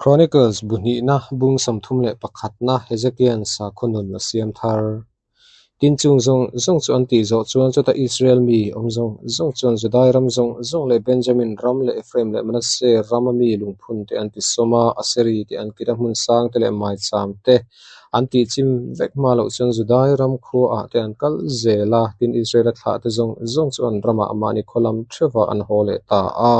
Chronicles bu hnihna bung 31na Hezekia'n sakhaw nun a siam thar. Tin chung zawng zawng chu an tih zawh chuan chutah Israel mi awm zawng zawng chuan Judai ram zawng zawng leh Benjamin ram leh Ephraim leh Manasseh rama mi lungphun te an ti sawm a, Aseri te an kit a hmun sang te leh maicham te an tih chim vek hma loh chuan Judai ram khuaah te an kal zel a, tin Israel-a thlah te zawng zawng chu an ramah mahni khaw lam theuhah an haw leh ta a.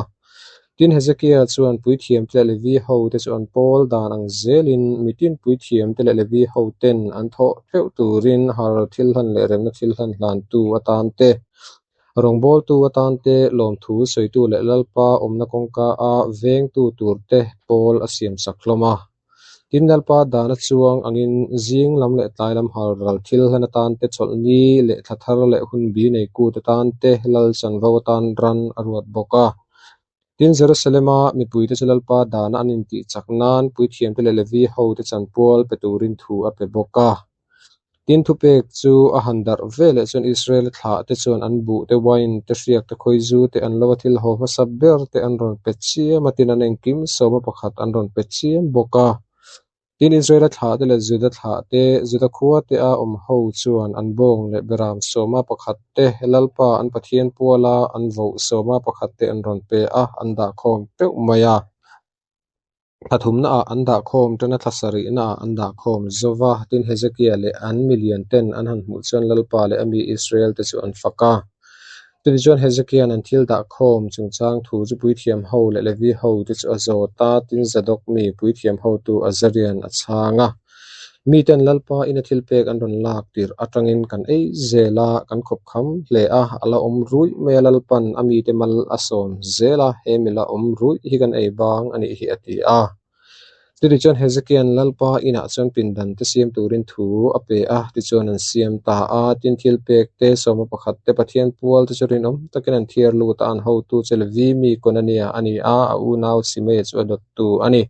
Tin, Hezekia chuan puithiamte leh Levi hote chu an pawl dan ang zelin mitin puithiamte leh Levi hoten an thawh theuh turin har thil hlan leh remna thil hlan hlantu atan te, rawngbawltu atan te, lawmthu sawitu leh Lalpa awmna kawngka a vengtu turte pawl a siamsak hlawm a. Tin, Lalpa dana chuang angin zing lam leh tlai lam hal ral thil hlan atan te, chawlhni leh thla thar leh hunbi nei kut atan te, lal chanvo atan ran a ruat bawk a. Tin, Jerusalema mipuite chu Lalpa dana an intih chak nan puithiamte leh Levi hote chanpual pe turin thu a pe bawk a. Tin, thupek chu a han darh ve leh chuan Israel thlah te chuan an buh te, wine te, hriak te, khawizu te, an lo a thil haw hmasa ber te an rawn pe chiam a, tin an engkim sawma pakhat an rawn pe chiam bawk a. Tin, Israela thlah te leh Juda thlah te, Juda khua te a awm ho chuan an bawng leh beram sawma pakhat te, Lalpa an Pathian puala an voh sawma pakhat te an rawn pe a, an dah khawm teuh mai a. Thla thumnaah an dah khawm tan a, thla sarihnaah an dah khawm zo va. Tin, Hezekia leh an milian ten an han hmuh chuan Lalpa leh a mi Israel te chu an fak a. Chutichuan Hezekia'n an thil dah khawm chungchang thu chu puithiam ho leh Levi ho te chu a zawt a, tin Zadok mi puithiam hotu Azaria'n a chhang a. Miten Lalpa ina thil pek an rawn lak tirh atangin kan ei zel a, kan khawp kham hle a, a la awm ruih mai a, Lalpa'n a mite mal a sawm zel a, he mi la awm ruih hi kan ei bang a nih hi a ti a. Chutichuan Hezekia'n Lalpa inah chuan pindan te siam turin thu a pe a, tichuan an siam ta a, tin thil pek te, sawma pakhat te, Pathian pual te chu rinawm takin an thiar lut a, an hotu chu Levi mi Konania a ni a, a unau Simei chu a dawttu a ni.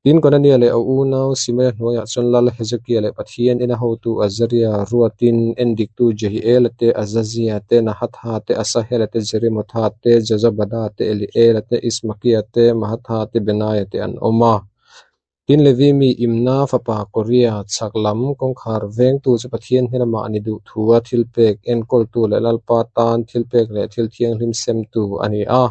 Tin, Konania leh a unau Simeia hnuaiah chuan Lal Hezekia leh Pathian ina hotu Azaria ruatin endiktu Jehiela te, Azazia te, Nahatha te, Asahela te, Jerimotha te, Jozabada te, Eliela te, Ismakia te, Mahatha te, Benaia te an awm a. Tin, Levi mi Imna fapa Koria chhak lam kawngkhar vengtu chu Pathian hnena mahni duh thua thilpek enkawltu leh Lalpa tan thilpek leh thil thianghlim semtu a ni a.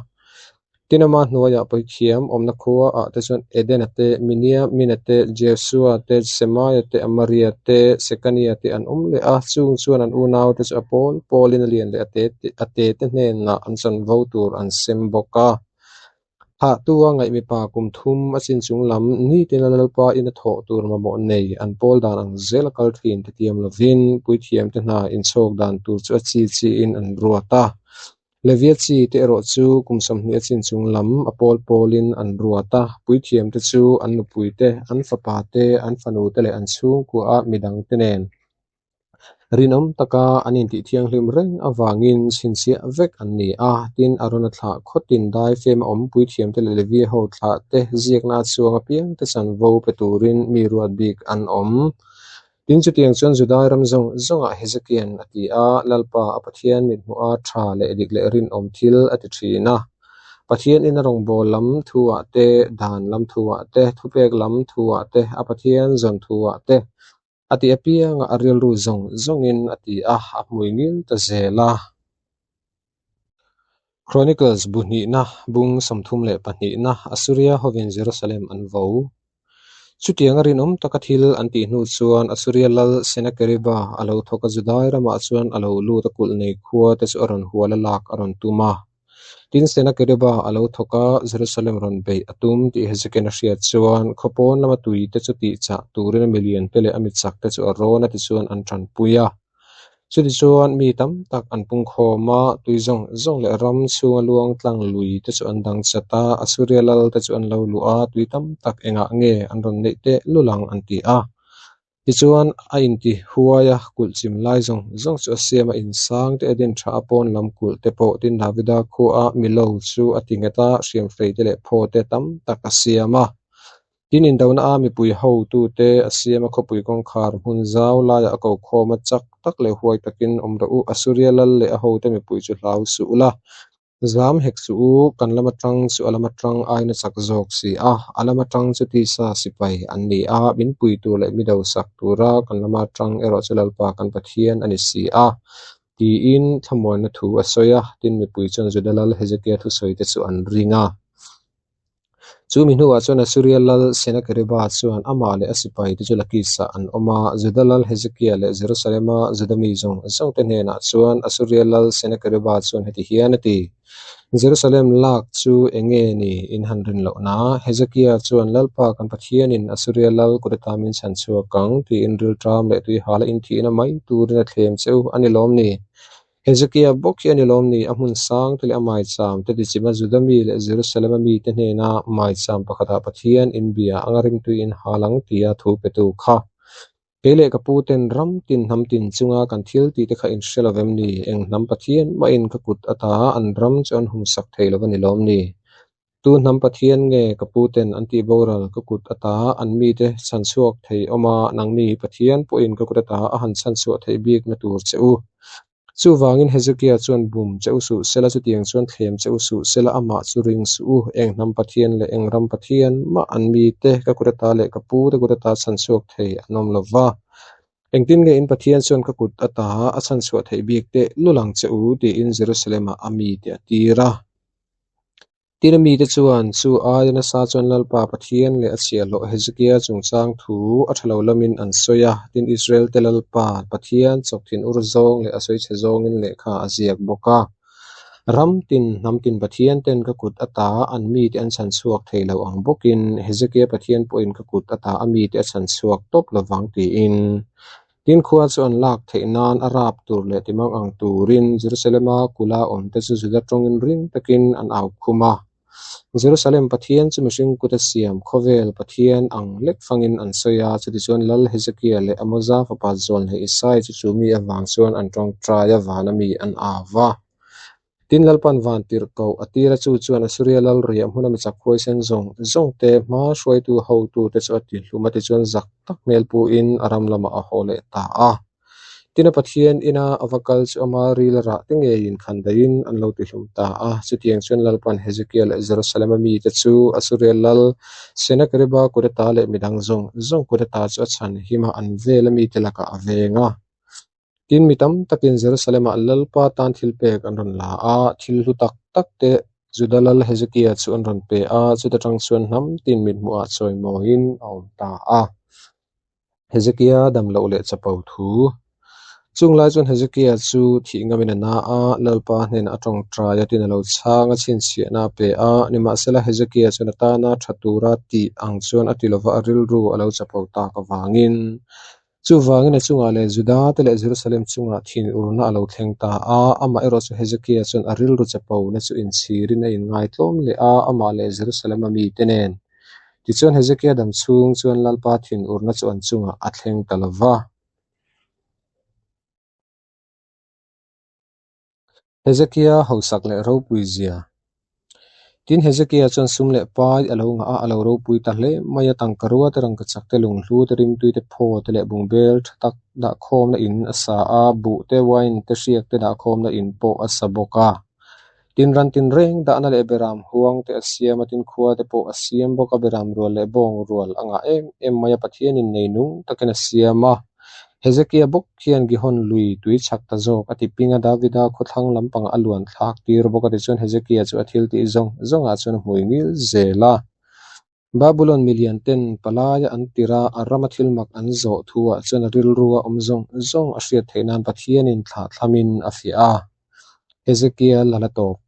Tinama hnuaiah Puithiam awmna khuaah te chuan Edena te, Minia, Mina te, Jesua te, Semaia te, Amaria te, Sekania te an awm leh a, chung chuan an unaute chu a pawl pawlin a lian leh a te a te te hnenah an chanvo tur an sem bawk a. Thahtua ngaih mipa kum thum a chin chung lam nitin a Lalpa ina thawh tur mamawh nei an pawl dan ang zel a kal thin te tiam lovin Puithiamte hna inchhawk dan tur chu a chi chiin an ruat a. Levia chi te erawh chu kum 20 a chin chung lam a pawl pawlin an ruat a, puithiamte chu an nupui te, an fapa te, an fanu te leh an chhungkua a midang te nen rinawm taka an intih thianghlim reng avangin chhinchhiah vek an ni a. Tin, Arona thlah khawtin dai fem a awm puithiamte leh Levia ho thlah te ziakna a chuang apiangte chanvo pe turin mi ruat bik an awm. Tin, chutiang chuan Judai ram zawng zawngah Hezekia'n a ti a, Lalpa, a Pathian mithmuha tha leh dik leh rinawm thil a ti thin a. Pathian ina rawngbâwl lam thuah te, dan lam thuah te, thupek lam thuah te, a Pathian zawn thuah te a ti apianga a rilru zawng zawngin a ti a, a hmui ngil ta zel a. Chronicles bu hnihna bung 32na Assuria hovin Jerusalem an vo. Chutianga rinawm taka thil an tih hnu chuan Assuria lal Sennacherib-a a lo thawk a, Judai ramah chuan a lo lut a, kulh nei khua te chu a rawn hual a lak a rawn tum a. Tin, Sennacherib-a a lo thawk a, Jerusalem rawn beih a tum tih Hezekia'n a hriat chuan khaw pawn lama tui te chu tihchah turin a milian te leh a michak te chu a rawn a tichuan an tanpui a. Chutichuan mi tam tak an pung khawm a, tui zawng zawng leh ram chhunga luang tlang lui te chu an dang chat a, Assuria lal te chu an lo luh a, tui tam tak engah nge an rawn neih teh lul ang an ti a. Tichuan a inti huai a, kulh chim lai zawng zawng chu a siam a, insang te a din tha a, pawn lam kulh te pawh tin Davida khua Milo chu a ti nghet a, hriamhrei te leh phaw te tam tak a siam a. Tin, indona a mipui hotute a siam a, khawpui kawngkhar hmun zau laiah a ko khawm a, chak tak leh huai takin awm rawh u, Assuria lal leh a hote mipui chu hlau suh ula. Zam hek suh u, kan lama tang chu a lama tang aiin a chak zawk si a, a lama tang chu tisa sipai an ni a, min pui tur leh mi dosak tura kan lama tang erawh chu Lalpa kan Pathian a ni si a, tiin thlamuanna thu a sawi a, tin mipui chuan Juda lal Hezekia thusawite chu an ring a. Chu mi hnuah chuan Assuria lal Senakeriba chuan amah leh a sipaite chu Lakisah an awm a. Juda lal Hezekia leh Jerusalema Juda mi zawng zawngte hnenah chuan Assuria lal Senakeriba chuan heti hian a ti, Jerusalem lak chu eng nge ni in han rin lohna? Hezekia chuan, Lalpa kan Pathianin Assuria lal kut ata min chhan chhuak ang, tiin rilṭam leh tuihala inthihna mai turin a thlem che u a ni lawm ni? Hezekia bawk hi a ni lawm ni? A hmun sang te leh a maicham te tichima Juda mi leh Jerusalema mite hnena maicham pakhatah Pathian inbia anga rimtui in hal ang tia thu petu kha. Kei leh ka pu ten ram tin hnam tin chunga kan thil tih te kha in hre lo vem ni? Eng hnam Pathian mahin ka kut ata an ram chu an humsak thei lo a ni lawm ni? Tu hnam Pathian nge ka pu ten an tih boral ka kut ata an mite chhan chhuak thei awm a, nangni Pathian pawhin ka kut ata a han chhan chhuah theih bikna tur che u. Chuvangin Hezekia chuan bum che u suh sela, chutiang chuan thlem che u suh sela, amah chu ring suh u, eng hnam Pathian leh eng ram Pathian mah an mite ka kut ata leh ka pu te kut ata chhan chhuak thei an awm lo va. Engtin nge in Pathian chuan ka kut ata a chhan chhuah theih bik teh lul ang che u tiin Jerusalem-ah a mite a tir a. Tin a mite chuan chu aia nasa chuan Lalpa Pathian leh a chhiahhlawh Hezekia chungchang thu a tha lo lamin an sawi a, tin Israelte Lalpa Pathian chawk thin ur zawng leh a sawi chhe zawngin lehkha a ziak bawk a. Ram tin, hnam tin Pathian ten ka kut ata an mite an chhan chhuak thei lo ang bawkin Hezekia Pathian pawhin ka kut ata a mite a chhan chhuak tawp lovang tiin Tin khua chu an lak theih nan a rap tur leh timang ang turin Jerusalema kula awmte chu Juda tawngin ring takin an au khum a. Jerusalem Pathian chu mihring kut a siam khawvel Pathian ang lek fangin an sawi a, chutichuan Lal Hezekia leh Amoza fapa Zawlnei Isai chu chu mi avang chuan an tawngtai a vana mi an au va. Tin, Lalpan van tirh koh a tir a, chu chuan Assuria lal riah hmuna mi chak huaisen zawng zawng te, hma hruaitu hotu te chu a ti hlum a, tichuan zak tak hmel puin a ram lamah a haw leh ta a. Tin, a Pathian ina a va kal chu ama ril rah te ngeiin khan daihin an lo ti hlum ta a. Chutiang chuan Lalpan Hezekia leh Jerusalema mite chu Assuria lal Senakeriba kut ata leh midang zawng zawng kut ata chu a chhan him a, an vela mite lakah a veng a. Tin, mi tam takin Jerusalem-ah Lalpa tan thilpek an rawn la a, thil hlu tak tak te Juda lal Hezekia chu an rawn pe a, chuta tang chuan hnam tin mithmuhah chawimawiin a awm ta a. Hezekia dam loh leh chapo thu. Chung lai chuan Hezekia chu thih ngamin a na a, Lalpa hnenah a tawngtai a, tin a lo chhang a, chhinchhiahna a pe a. Nimahsela, Hezekia chuan a tana tha tura tih ang chuan a ti lova, a rilru a lo chapo tak avangin Chuvangin a chungah leh Juda te leh Jerusalem chungah thinurna a lo thleng ta a, amah erawh chu Hezekia chuan a rilru chapona chu inchhirin a inngaitlawm leh a, amah leh Jerusalem a mite nen. Tichuan Hezekia dam chhung chuan Lalpa thinurna chu an chungah a thleng ta lo va. Hezekia hausak leh ropui zia. Tin, Hezekia chuan sum leh pai a lo ngah a, a lo ropui ta hle mai a, tangka rua te, rangkachak te, lunghlu te, rimtui te, phaw te leh bungbel tha tak dahkhawmna in a sa a, buh te, wine te, hriak te dahkhawmna in pawh a sa bawk a. Tin, ran tinreng dahna leh beram huang te a siam a, tin khua te pawh a siam bawk a, beram rual leh bawng rual a ngah em em mai a, Pathianin nei nung takin a siam a. Hezekia bawk hian Gihon lui tui chak ta zawk a ti ping a, Davida khawthlang lampangah a luan thlak tir bawk a, tichuan Hezekia chu a thil tih zawng zawngah chuan a hmui ngil zel a. Babulon milian ten palaia an tir a, a rama thil mak an zawh thuah chuan a rilru a awm zawng zawng a hriat theih nan Pathianin thlahthlamin a fiah a. Hezekia la la tawp.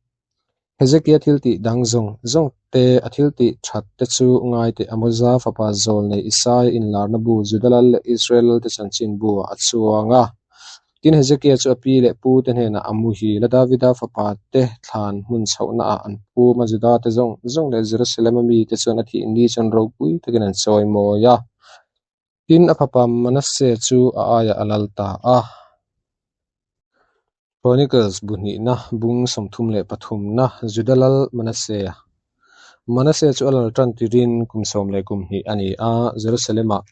Hezekia thil tih dang zawng zawng te, a thil tih that te chu ngai teh Amoza fapa zawl nei Isaia inlarna bu Juda lal leh Israel lal te chanchin buah a chuang a. Tin, Hezekia chu a pi leh pu te hnenah a muhil a, Davida fapa te thlan hmun chhohnaah an phum a, Juda te zawng zawng leh Jerusalem-a mite chuan a thih ni chuan ropui takin an chawi mawi a. Tin, a fapa Manasseh chu a aiah a lal ta a. Chronicles bu hnihna bung 33na Juda lal Manasseh-a. Manasseh chu a lal tan tirin kum 12 a ni a, Jerusalem-ah.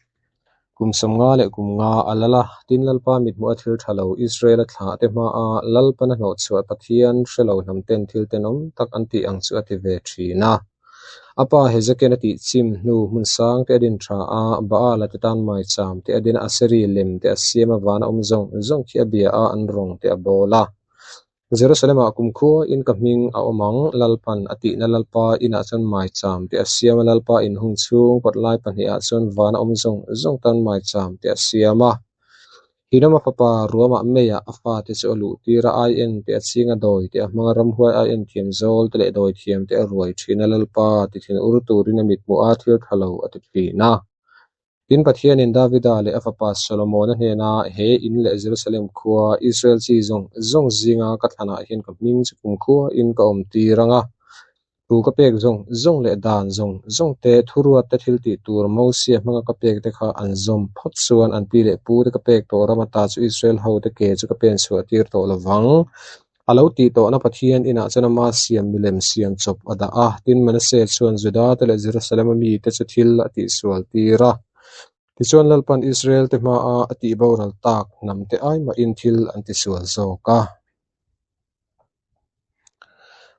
Kum 50 leh kum nga a lal a, tin Lalpa mithmuh a thil tha lo Israela thlahte hmaa Lalpan a hnawhchhuah Pathian hre lo hnamten thil tenawm tak an tih ang chu a ti ve thin a. A pa Hezekia'n a tih chim hnu hmun sang te a din tha a, Baala te tan maicham te a din a, Aseri lem te a siam a, vana awm zawng zawng khi a bia a, an rawng te a bawl a. Jerusalem-ah kumkhua in ka hming a awm ang, Lalpan a tihna Lalpa inah chuan maicham te a siam a, Lalpa inhung chhung kawtlai pahnihah chuan vana awm zawng zawng tan maicham te a siam a. Hinoma fapa ruamah meiah a fate chu a luh tir a, aien te a ching a, dawi te a hmang a, ramhuai aien thiam zawl te leh dawi thiam te a ruai thin a, Lalpa ti thin ur turin a mithmuh a, thil tha lo a ti thin a. Tin, Pathianin Davida leh a fapa Solomona hnena he in leh Jerusalem khua, Israel chi zawng zawng zinga ka thlanah hian ka hming chu kumkhuain ka awm tir ang a. Thu ka pek zawng zawng leh dan zawng zawng te, thuruat te thil tih tur Mosia hmanga ka pek te kha an zawm phawt chuan an pi leh pu te ka pek tawh ram ata chu Israel ho te ke chu ka pen chhuah tir tawh lo vang. A lo tih tawhna Pathian inah chuan ama siam milem siam chawp a dah a, tin Manasseh chuan Juda te leh Jerusalem-a mite chu thil a tihsual tir a. Tichuan Lalpan Israel te hmaa a tih boral tak hnam te ai mahin thil an tisual zawk a.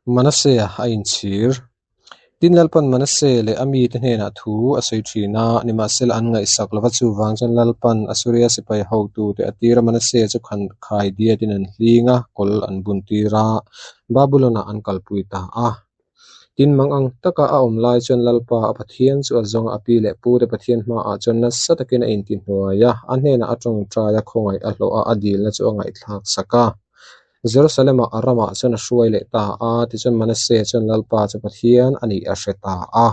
Manasseh a inchhir. Tin, Lalpan Manasseh leh a mite hnenah thu a sawi thin a, nimahsela an ngaihsak lova chuvang chuan Lalpan Assuria sipai hotute a tir a, Manasseh chu khai diatin an hling a, kawl an bun tir a, Babulon-ah an kalpui ta a. Tin, mang ang taka a awm lai chuan Lalpa a Pathian chu a zawng a, a pi leh pute Pathian hmaah chuan nasa takin a intihnuai a, a hnenah a tawngtai a, khawngaih a hlawh a, a dilna chu a ngaihthlak sak a. Jerusalem-ah a ramah chuan a hruai leh ta a, tichuan Manasseh chuan Lalpa chu Pathian a nih a hre ta a.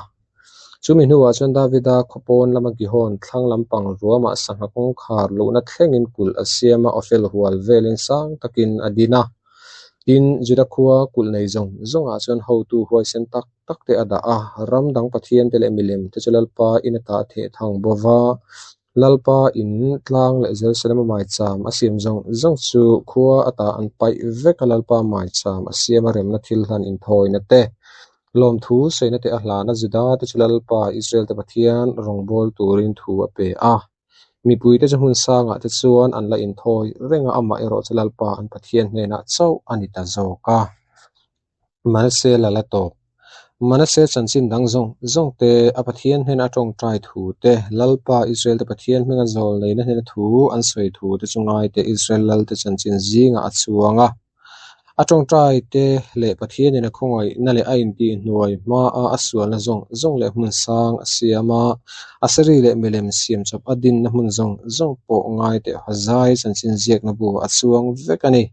Chumi hnuah chuan Davida khaw pawn lama Gihon thlang lampang ruamah sangha kawngkhar luhna thlengin kulh a siam a, Ophel hual velin sang takin a din a. Tin, Juda khua kulh nei zawng zawngah chuan hotu huaisen tak tak te a dah a, ram dang Pathiante leh milem te chu Lalpa in ata a theh thang bo va, Lalpa in tlang leh Jerusalem-a maicham a siam zawng zawng chu khua ata an paih vek a, Lalpa maicham a siam a remna thil hlan inthawina te, lawmthu sawiina te a hlan a, Juda te chu Lalpa Israel te Pathian rawngbâwl turin thu a pe a. Mipuite chu hmun sangah te chuan an la inthawi reng a, amah erawh chu Lalpa an Pathian hnenah chauh a ni ta zawk a. Manasseh la la tawp. Manasseh chanchin dang zawng zawng te, a Pathian hnena a tawngtai thu te, Lalpa Israel te Pathian hminga zawl neihna hnena thu an sawi thu te chu ngaite Israel lalte chanchin zingah a chuang a. A tawngtai te leh Pathianin a khawngaihna leh a intihhnuai hmaa a sualna zawng zawng leh hmun sang a siam a, Aseri leh milem siam chawp a dinna hmun zawng zawng pawh ngaite Hosea chanchin ziakna bu a chuang vek a ni.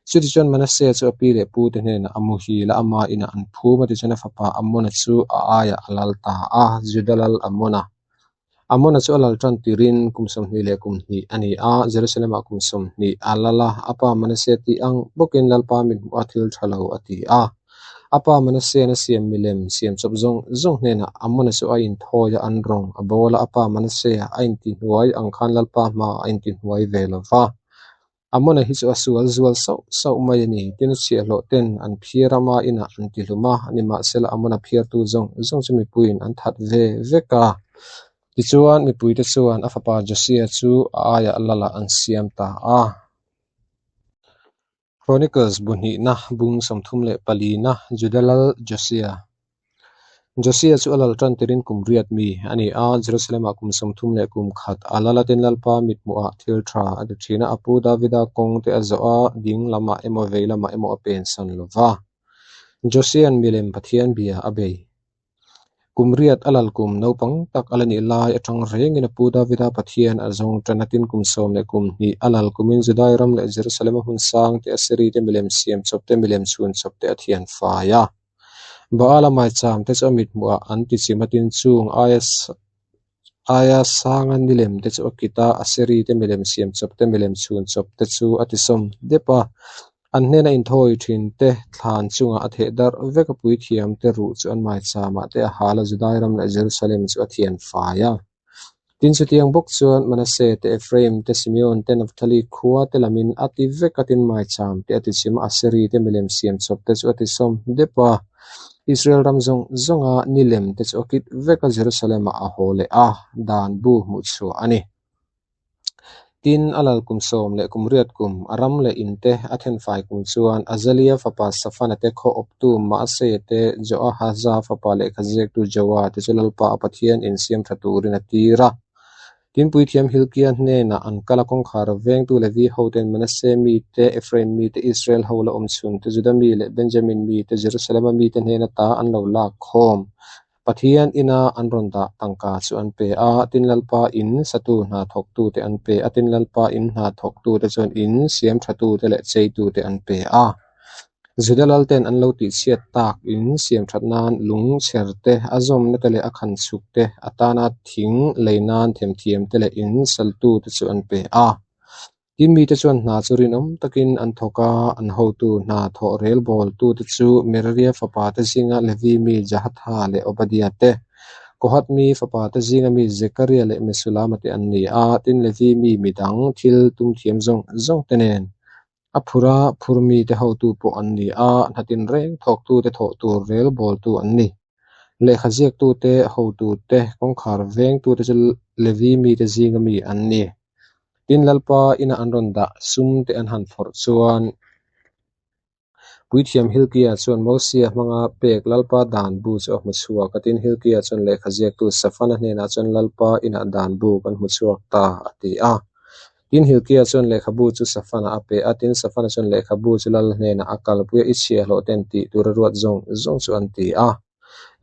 Chutichuan Manasseh chu a pi leh pu te hnenah a muhil a, ama inah an phum a, tichuan a fapa Amona chu a aiah a lal ta a, Juda lal Amona. Amona chu a lal tan tirin kum 21 a ni a, Jerusalem-ah kum 20 a lal a, a pa Manasseh tih ang bawkin Lalpa mi hmuh a thil tha lo a ti a. A pa Manasseh-an a siam milem siam chawp zawng zawng hnenah Amona chu a inthawi a, an rawng a bawl a, a pa Manasseh-a a intihnuai ang khan Lalpa hmaah a intihnuai ve lo va. Amona hi chu a sual zual sauh sauh mai a ni. Tin, a chhiahhlawh ten an phiar a, ama inah an ti hlum a, nimahsela Amona phiartu zawng zawng chu mipuiin an that ve vek a. Tichuan, mipuite chuan a fapa Josia chu a aiah lalah an siam ta a. Chronicles bu hnihna, bung 34na, Juda lal Josia. Josia chu a lal tan tirin kum riat mi a ni a, Jerusalem-ah kum 31 a lal a, tin Lalpa mithmuhah thil tha a ti thin a, a pu Davida kawng te a zawh a, ding lamah emaw vei lamah emaw a pensan lo va. Josia'n milem Pathian bia a bei. Kum riat a lal kum naupang tak a la nih lai atang rengin a pu Davida Pathian a zawng tan a, tin kum 12 a lal kumin Judai ram leh Jerusalem-a hmun sang te, Aseri te milem siam chawp te, milem chhun chawp te a thian fai a. Baala maicham te chu a mithmuhah an ti chim a, tin chung aia sanga nilem te chu a kit a, Aseri te milem siam chawp te, milem chhun chawp te chu a ti sawm dep a. An hnena inthawi thin te thlan chungah a theh darh vek a, puithiam te ruh chu an maichamah te a hal a, Judai ram leh Jerusalem chu a thian fai a. Tin, chutiang bawk chuan Manasseh te, Ephraim te, Simeon te, Naphtali khua te lamin a ti vek a, tin maicham te a ti chim a, Aseri te milem siam chawp te chu a ti sawm dep a. Israel ram zawng zawnga nilem te chu a kit vek a, Jerusalem-ah a haw leh a, dan bu hmuh chhuah a ni. Tin, a lal kum sawm leh kum riat kum, a ram leh in te a thenfai kum chuan Azalia fapa Safana te khaw awptu Maaseia te, Joahaza fapa lehkhaziaktu Joa te chu Lalpa a Pathian insiam tha turin a tir a. Tin, puithiam Hilkia hnenah an kal a, kawngkhar vengtu Levi hoten Manasseh mite, Ephraim mite, Israel ho la awm chhun te, Juda mi leh Benjamin mite, Jerusalem-a mite hnen ata an lo lak khawm. Pathian ina an rawn dah tangka chu an pe a, tin Lalpa in satu hna thawktute an pe a, tin Lalpa in hna thawktute chuan in siam thatute leh cheitute an pe a. Juda lalten an lo tihchhiat tak in siam that nan lung chher te, a zawmna te leh a khan chhuk te, atana thing lei nan themthiam te leh in saltute chu an pe a. Tin mite chuan hna chu rinawm takin an thawk a, an hotu hna thawh rel bawltute chu Meraria fapate zinga Levi mi Jahatha leh Obadia te, Kohath mi fapate zinga mi Zekaria leh Mesulama te an ni a, tin Levi mi midang thil tum thiam zawng zawng te nen a phura phur mite hotu pawh an ni a, hna tinreng thawktute thawh tur rel bawltu an ni. Lehkha ziaktute, hotute, kawngkhar vengtute chu Levi mite zinga mi an ni. Tin, Lalpa ina an rawn dah sum te an han phawrh chuan Puithiam Hilkia chuan Mosia hmanga pek Lalpa dan bu chu a hmu chhuak a. Tin, Hilkia chuan lehkha ziaktu Safana hnenah chuan Lalpa inah dan bu kan hmu chhuak ta, a ti a. Tin, Hilkia chuan lehkhabu chu Safana a pe a. Tin, Safana chuan lehkhabu chu Lal hnenah a kalpui a, i chhiahhlawh ten tih tura ruat zawng zawng chu an ti a.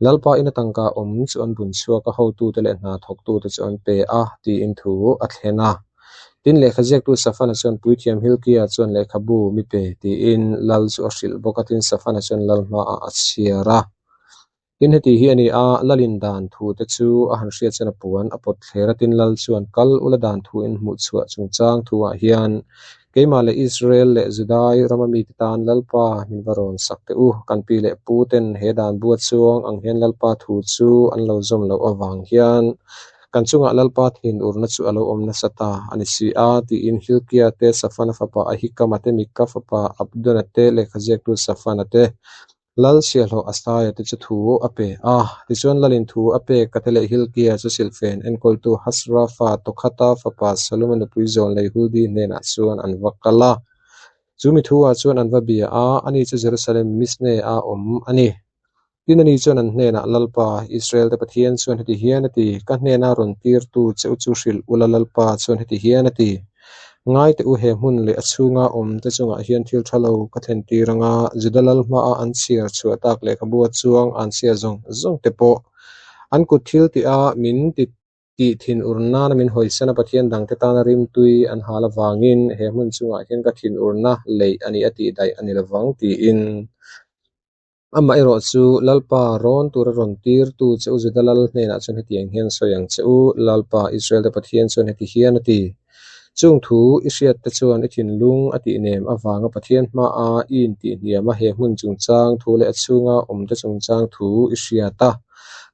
Lalpa ina tangka awm chu an bun chhuak a, hotute leh hna thawktute chu an pe a, tiin thu a thlen a. Tin, lehkha ziaktu Safana chuan Puithiam Hilkia chuan lehkhabu mi pe tiin Lal chu a hrilh bawk a, tin Safana chuan Lal hmaah a chhiar a. Tin, heti hi a ni a, Lalin dan thute chu a han hriat chuan a puan a pawt thler a, tin Lal chuan kal ula dan thu in hmuh chhuah chungchang thuah hian Keimah leh Israel leh Judai rama mite tan Lalpa min va rawn sak teh u. Kan pi leh pu ten he dan bua chuang ang hian Lalpa thu chu an lo zawm loh avang hian kan chungah Lalpa thinurna chu a lo awm nasa ta a ni si a, tiin Hilkia te, Safana fapa Ahikama te, Mika fapa Abdona te, lehkhaziaktu Safana te, Lal chhiahhlawh Asaia te chu thu a pe a. Tichuan Lalin thu a pek a te leh Hilkia chu silhfen enkawltu Hasrafa Tokhata fapa Saluma nupui Zawnlei Huldi hnenah chuan an va kal a. Chu mi thu ah chuan an va bia a, ani chu Jerusalem Misne a awm a ni. Tin ani chuan an hnenah, Lalpa, Israel te Pathian chuan heti hian a ti, Ka hnena rawn tirtu che u chu hrilh ula Lalpa chuan heti hian a ti. Ngai teh u he hmun leh a chhunga awm te chungah hian thil tha lo ka thlen tir ang a, Juda lal hmaah an chhiar chhuah tak lehkhabu a chuang an chhia zawng zawng te pawh an kut thil tih a min ti tih thin ur nana min hawisan a Pathian dangte tana rimtui an hal avangin he hmun chungah hian ka thin urna leih a ni a tih daih a ni lovang tiin Amaherawh chu Lalpa rawn tura rawn tirtu che u Juda lal hnenah chuan hetiang hian sawi ang che u, Lalpa, Israel-te Pathian chuan heti hian a ti, Chung thu i hriat te chuan i thinlung a tihnem avanga Pathian hmaa i intihhniam a he hmun chungchang thu leh a chhunga awmte chungchang thu i hriat a.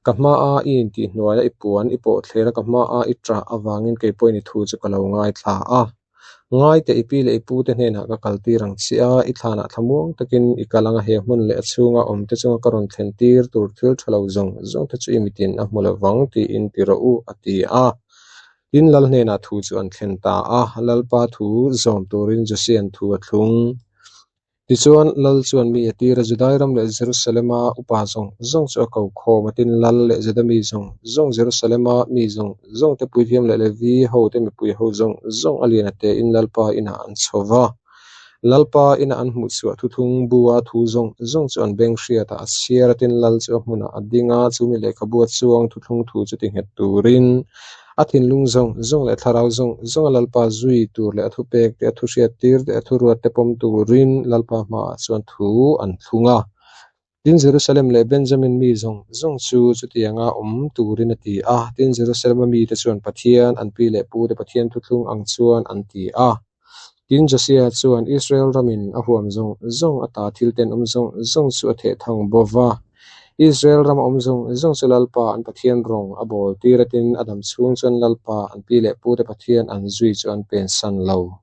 Ka hmaa i intihhnuai a i puan i pawh thler a ka hmaa i ṭah avangin kei pawhin i thu chu ka lo ngaithla a. Ngai teh i pi leh i pute hnenah ka kal tir ang che a, i thlanah thlamuang takin i kal ang a, he hmun leh a chhunga awmte chunga ka rawn thlen tir tur thil tha lo zawng zawng te chu i mitin a hmu lo vang tiin ti rawh u, a ti a. Tin, Lal hnenah thu chu an thlen ta a, Lalpa thu zawm turin Josia'n thu a thlung. Tichuan, Lal chuan mi a tir a, Judai ram leh Jerusalema upa zawng zawng chu a ko khawm a, tin, Lal leh Juda mi zawng zawng, Jerusalema mi zawng zawng te, puithiam leh Levi ho te, mipui ho zawng zawng a lian a tein Lalpa inah an chho va. Lalpa ina an hmuh chhuah thuthung bua thu zawng zawng chu an beng hriatah a chhiar a, tin, Lal chu a hmunah a ding a, chu mi lehkhabua chuang thuthlung thu chu ti nghet turin A thinlung zawng zawng leh thlarau zawng zawnga Lalpa zui tur leh a thupek te, a thuhriat tir te, a thuruat te pawm turin Lalpa hmaah chuan thu an thlung a. Tin, Jerusalem leh Benjamin mi zawng zawng chu chutianga awm turin a ti a. Tin, Jerusalem-a mite chuan Pathian, an pi leh pute Pathian thuthlung ang chuan an ti a. Tin, Josia chuan Israel ramin a huam zawng zawng ata thil tenawm zawng zawng chu a theh thang bo va. Israel rama awm zawng zawng chu Lalpa an Pathian rawng a bawl tir a, tin, a dam chhung chuan Lalpa an pi leh pute Pathian an zui chu an pensan lo.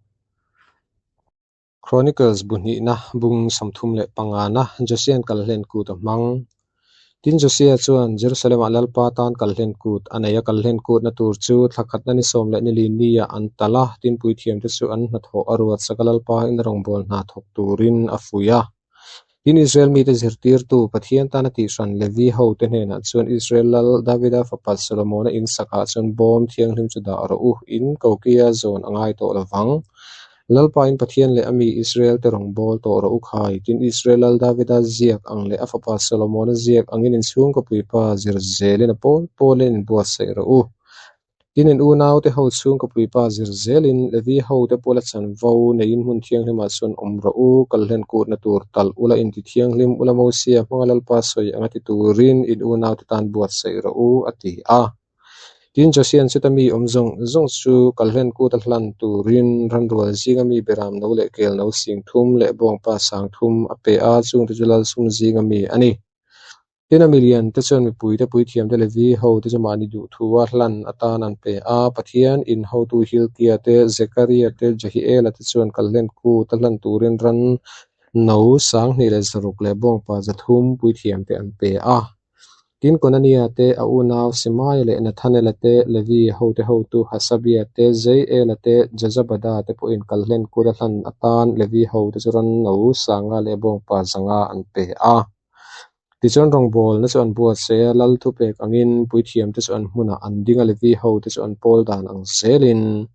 Chronicles bu hnihna, bung 35 Josian Kalhlen kut a hmang. Tin, Josia chuan Jerusalem-ah Lalpa tan kalhlen kut a nei a, kalhlen kutna tur chu thla khatna ni sawm leh ni li niah an talh a, tin puithiamte chu an hnathawh a ruat sak a, Lalpa in rawngbâwl hna thawk turin a fuih a. Tin, Israel mite zirtirtu Pathian tana tihhran Levi hote hnenah chuan Israel lal Davida fapa Solomona in sakah chuan bawm thianghlim chu dah rawh u, in kokia zawn a ngai tawh lo vang. Lalpa in Pathian leh a mi Israel te rawn bawl tawh rawh u khai. Tin, Israel lal Davida ziak ang leh a fapa Solomona ziak angin in chhungkaw puipa zir zelin a pawl pawlin in buatsaih rawh u. Tin, in unaute ho chhungkaw puipa zir zelin Levi hote pawla chanvo neiin hmun thianghlimah chuan awm rawh u, kalhlen kutna tur talh ula inti thianghlim ula Mosia hmanga Lalpa sawi anga ti turin in unaute tan buatsaih rawh u, a ti a. Tin, Josia'n chuta mi awm zawng zawng chu kalhlen kut a hlan turin ranrual zinga mi beram no leh kel no sing thum leh bawngpa sang thum a pe a, chungte chu Lalsum zinga mi a ni. Tin, a milian te chuan mipuite puithiamte Levi hote chu mahni duhthua hlan atan an pe a, Pathian in hotu Hilkia te, Zekaria te, Jehiela te chuan kalhlen kut a hlan turin ran no sanghnih leh zaruk leh bawngpa zathum puithiamte an pe a. Tin, Konania te, a unau Semaia leh Nathanela te, Levi hote hotu Hasabia te, Jeiela te, Jozabada te pawhin kalhlen kut a hlan atan Levi hote chu ran no sanga leh bawngpa zanga an pe a. Tichuan rawngbawlna chu an buatsaih a, lal thupek angin puithiamte chu an hmunah an ding a, Levi hote chu an pawl dan ang zelin.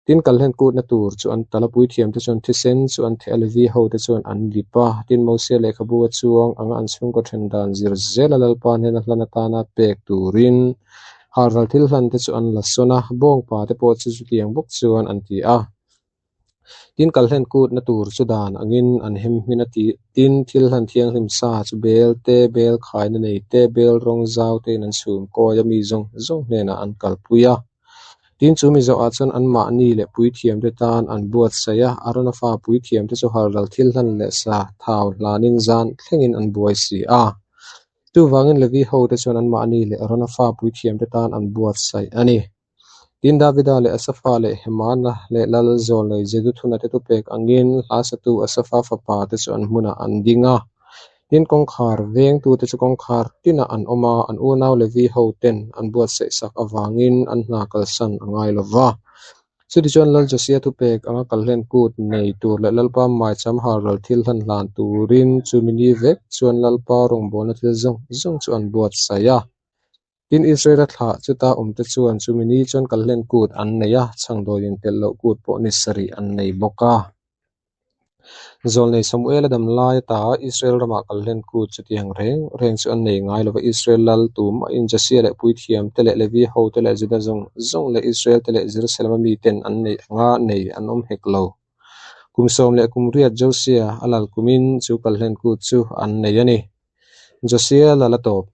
Tin, kalhlen kutna tur chu an talh a, puithiamte chuan thisen chu an theh a, Levi hote chuan an lip a. Tin, Mosia lehkhabu a chuang anga an chhungkaw then dan zir zela Lalpa hnena hlan atana pek turin halral thil hlante chu an la sawn a, bawngpa te pawh chu chutiang bawk chuan an ti a. Tin, kalhlen kutna tur chu dan angin an hem hmin a ti. Tin, thil hlan thianghlim sa chu bel te, bel khaina nei te, bel rawng zau tein an chhum kawi a, mi zawng zawng hnenah an kalpui a. Tin, chu mi zawhah chuan anmahni leh puithiamte tan an buatsaih a, Arona fa puithiamte chu halral thil hlan leh sa thau hlanin zan thlengin an buai si a. Chuvangin Levi hote chuan anmahni leh Arona fa puithiamte tan an buatsaih a ni. Tin, Davida leh Asafa leh Hemana leh lal zawlnei Jeduthuna te thupek angin hla satu Asafa fapa te chu an hmunah an ding a. Tin, kawngkhar vengtute chu kawngkhar tinah an awm a, an unau Levi hoten an buatsaih sak avangin an hna kalsan a ngai lo va. Chutichuan Lal Josia thupek anga kalhlen kut nei tur leh Lalpa maicham halral thil hlan hlan turin chumi ni vek chuan Lalpa rawngbawlna thil zawng zawng chu an buatsaih a. Tin, Israela thlah chuta awmte chuan chumi ni chuan kalhlen kut an nei a, chhangdawiin telh loh kut pawh ni sarih an nei bawk a. Zawlnei Samuela dam lai ata Israel ramah kalhlen kut chutiang reng reng chu an nei ngai lo va, Israel lal tumahin Josia leh puithiamte leh Levi hote leh Juda zawng zawng leh Israel te leh Jerusalem-a miten an neih anga nei an awm hek lo. Kum sawm leh kum riat Josia a lal kumin chu kalhlen kut chu an nei a ni. Josia lal a tawp.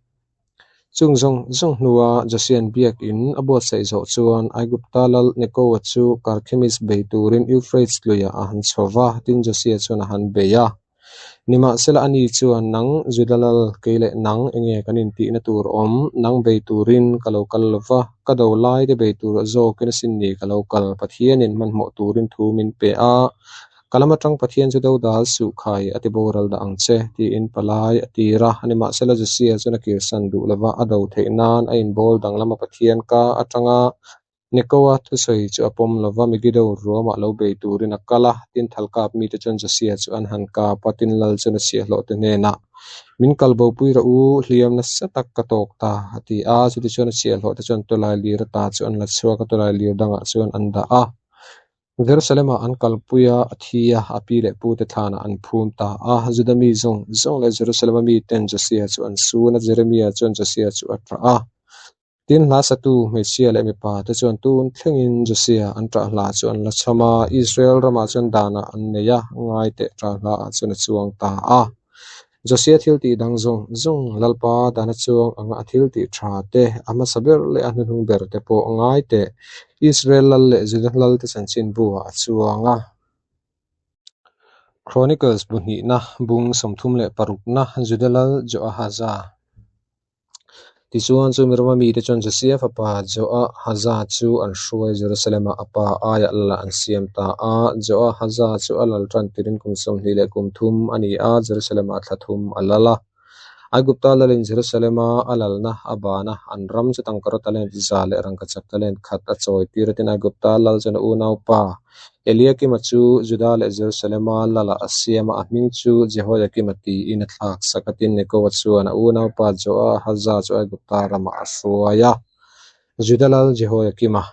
Chung zawng zawng hnua Josia'n biak in a buatsaih zawh chuan Aigupta lal Nekoa chu Karkhemis bei turin Eufrates luiah a han chho va, tin Josia chuan a han bei a. Nimahsela ani chuan, Nang Juda lal, kei leh nang enge kan intihna tur awm? Nang bei turin ka lo kal lo va, ka do laite bei tur zawkin a sin ni ka lo kal. Pathianin hmanhmawh turin thu min pe a, Ka lam atang Pathian chu dodal suh khai a ti boral dah ang che, tiin palai a tir a. Nimahsela Josia chuan a kirsan duh lova a do theih nan a inbawl danglam a Pathian ka atanga Nekoa thusawi chu a pawm lova Megiddo ruamah lo bei turin a kal a. Tin thalkap mite chuan Josia chu an han kap a, tin lal chuan a chhiahhlawh te hnenah, Min kal bopui rawh u, hliam nasa tak ka tawk ta, a ti a. Chutichuan a chhiahhlawh te chuan tawlai lir ata chu an la chhuak a, tawlai lir dangah chuan an dah a. Jerusalem-ah an kalpui a, a thi a, a pi leh pute thlanah an phum ta a. Juda mi zawng zawng leh Jerusalem-a miten Josia chu an sun a, Jeremia chuan Josia chu a ṭah a. Tin, hla satu hmeichhia leh mipa te chuan tun thlengin Josia an ṭah hla chu an la chham a, Israel ramah chuan danah an nei a, ngaiteh ṭah hlaah chuan a chuang ta a. Josia thil tih dang zawng zawng Lalpa dana chuang anga a thil tih tha te, a hmasa ber leh a hnuhnung ber te pawh ngai teh. Israel lal leh Juda lal te chanchin buah a chuang a. Chronicles bu hnihna, bung 36na, Juda lal Joahaza. Tichuan, chumi rama mite chuan Josia fapa Joahaza chu an hruai Jerusalem-ah a pa aiah lal an siam ta a. Joahaza chu a lal tan tirin kum 23 a ni a, Jerusalem-ah thla thum a lal a. Aigupta lalin Jerusalema a lalna a ban a, an ram chu tangkaraw talent za leh rangkachak talent khat a chawi tir a. Tin, Aigupta lal chuan a unaupa Eliakima chu Juda leh Jerusalema lalah a siam a, a hming chu Jehoiakima tiin a thlak sak a. Tin, Nekoa chuan a unaupa Joahaza chu Aigupta ramah a hruai a. Juda lal Jehoiakima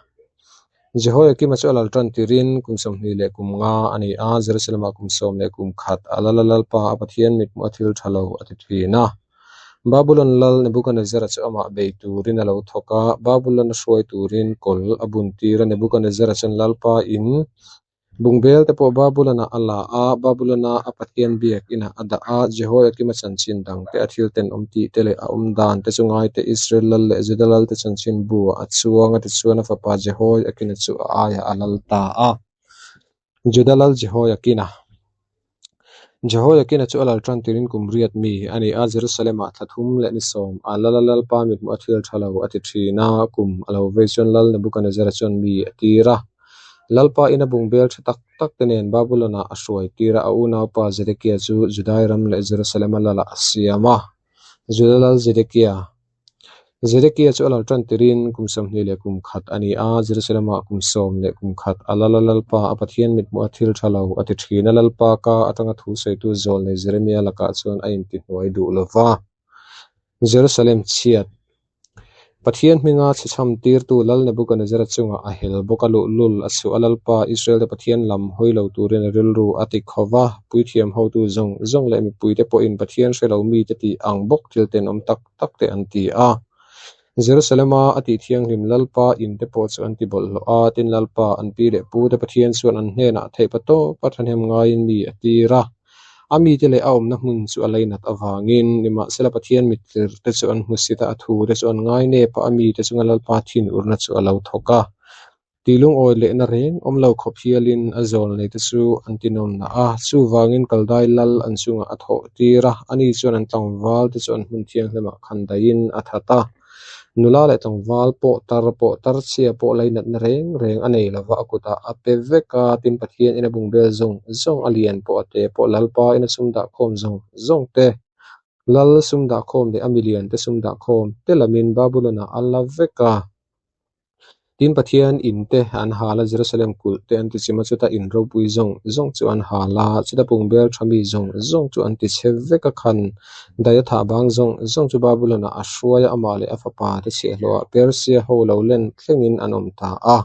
Jehoiakima chu a lal tan tirin kum 25 leh kum nga a ni a, Jerusalem-ah kum 10 leh kum khat a lal a, Lalpa a Pathian mithmuh a thil tha lo a ti thin a. Babulon lal Nebukanezzara chu amah bei turin a lo thawk a, Babulon a hruai turin kawl a bun tir a, Nebukanezzara chuan Lalpa in Bungbel te pawh Babulon-ah a la a, Babulon-a a Pathian biak inah a dah a, Jehoiakim-a chanchin dang te, a thil tenawm tih te leh a awm dan te chu ngai te Israel lal leh Juda lal te chanchin buah a chuang a, tichuan a fapa Jehoiakina chu a aiah a lal ta a. Juda lal Jehoiakina Jehoiakina chu a lal tan tirin kum riat mi a ni a, Jerusalem-ah thla thum leh ni sawm a lal a, Lalpa mithmuh a thil tha lo a ti thin a, kum a lo vei chuan Lal Nebukanezzara chuan mi a tir a. Lalpa ina bungbel tha tak tak te nen Babulon-ah a hruai tir a, a unaupa Zedekia chu Judai ram leh Jerusalem-a lalah a siam a. Juda lal Zedekia Zedekia chu a lal tan tirin kum 20 leh kum khat a ni a, Jerusalem-ah kum 10 leh kum khat a lal a, Lalpa a Pathian mithmuh a thil tha lo a ti thin a, Lalpa ka atanga thu sawitu zawlnei Jeremia lakah chuan a intihnuai duh lo va. Jerusalem chhiat Pathian hminga chhechham tirtu Lal Nebukanezzara chungah a hel bawk a, luhlul a chhuah a, Lalpa, Israel-te Pathian lam hawi lo turin a rilru a ti kho va, puithiam hotu zawng zawng leh mipuite pawhin Pathian hre lo mite tih ang bawk thil tenawm tak tak te an ti a. Jerusalema a tih thianghlim Lalpa in te pawh chu an ti bawlhhlawh a, tin Lalpa, an pi leh pute Pathian chuan an hnenah theihpa tawpa thahnem ngaiin mi a tir a. A mite leh a awmna hmun chu a leinat avangin, nimahsela Pathian mittir te chu an hmusit a, a thu te chu an ngai nep a, a mite chunga Lalpa thinurna chu a lo thawk a. Tilungawi lehna reng awm lo khawp hialin a zawl nei te chu an tinawmna a, chuvangin Kaldai lal an chungah a thawh tir a, ani chuan an tlangval te chu an hmun thianghlimah khan daihin a that a. Nula leh tlangval pawh tar pawh tar chhia pawh lainatna reng reng a nei lova a kutah a pe vek a, tin Pathian ina bungbel zawng zawng a lian pawh a te pawh Lalpa ina sum dahkhawm zawng zawng te, Lal sum dahkhawm leh a milian te sum dahkhawm te lamin Babulon-ah a la vek a. Tin, Pathian in te an hal a, Jerusalem kulh te an ti chim a, chuta in ropui zawng zawng chu an hal a, chuta pungbel tha mi zawng zawng chu an ti chhe vek a, khan daia thah bang zawng zawng chu Babulon-ah a hruai a, amah leh a fapa te chhiahhlawhah Persia ho lo len thlengin an awm ta a.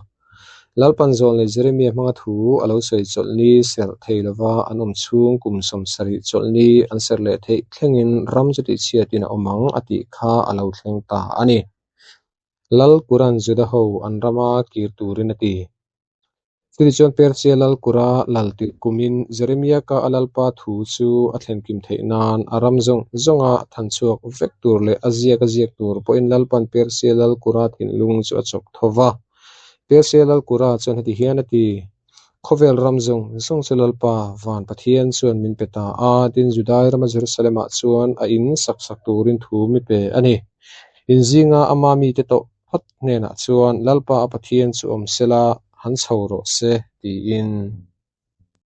Lalpan zawlnei Jeremia hmanga thu a lo sawi chawlhni serh thei lova an awm chhung kum 70 chawlhni an serh leh theih thlengin ram chu tihchhiatin a awm ang a tih kha a lo thleng ta a ni. Lal Kuran Juda ho an rama kir turin a ti. Chutichuan Persia Lal Kura lal tirh kumin Jeremia ka a lalpa thu chu a thlenkim theih nan a ram zawng zawnga than chhuak vek tur leh a ziak a ziak tur pawhin Lalpan Persia Lal Kura thinlung chu a chawk tho va. Persia Lal Kura chuan heti hian a ti, Khawvel ram zawng zawng chu Lalpa van Pathian chuan min pe ta a, tin Judai rama Jerusalem-ah chuan a in sak sak turin thu mi pe a ni. In zinga ama mite tawh phawt hnenah chuan Lalpa a Pathian chu awm sela, han chho rawh se, tiin.